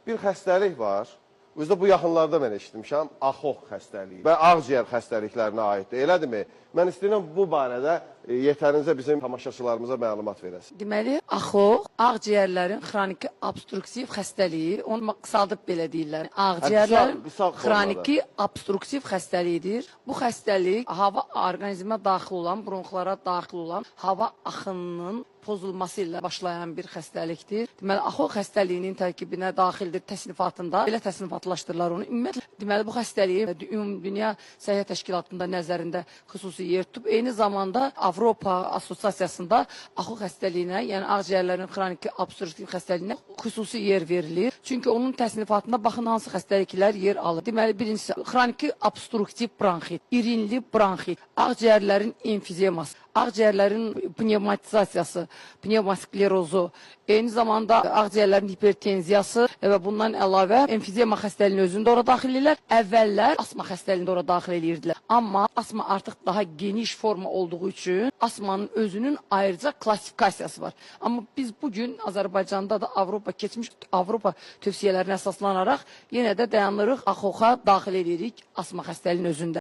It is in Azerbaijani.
Bir xəstəlik var. Özü də bu yaxınlarda mən eşitmişəm, axox xəstəliyi və ağciyər xəstəliklərinə aiddir. Elədimi? Mən istəyirəm bu barədə yetərincə bizim tamaşaçılarımıza məlumat verəsiniz. Deməli, axox ağciyərlərin xroniki obstruktiv xəstəliyi, onu qısaldıb belə deyirlər. Ağciyərlərin qısa formada. xroniki obstruktiv xəstəliyidir. Bu xəstəlik hava orqanizmə daxil olan, bronxlara daxil olan hava axınının pozulması ilə başlayan bir xəstəlikdir. Deməli, axox xəstəliyinin tərkibinə daxildir təsnifatında. Belə təsnifatlaşdırırlar onu. Ümumiyyətlə, deməli bu xəstəliyi Ümumdünya Səhiyyə Təşkilatında nəzərində xüsusi yer tutub. Eyni zamanda Avropa Assosiasiyasında axox xəstəliyinə, yəni ağciyərlərin xroniki obstruktiv xəstəliyinə xüsusi yer verilir. Çünki onun təsnifatında baxın hansı xəstəliklər yer alır. Deməli, birincisi xroniki obstruktiv bronxit, irinli bronxit, ağciyərlərin emfizeması, ağciyərlərin pnevmatizasiyası, pnevmosklerozu, eyni zamanda ağciyərlərin hipertenziyası və bundan əlavə emfizema xəstəliyini özünü də ora daxil edirlər. Əvvəllər asma xəstəliyini də ora daxil edirdilər. Amma asma artıq daha geniş forma olduğu üçün asmanın özünün ayrıca klassifikasiyası var. Amma biz bu gün Azərbaycanda da Avropa keçmiş Avropa tövsiyələrinə əsaslanaraq yenə də dayanırıq, axoxa daxil edirik asma xəstəliyinin özündə.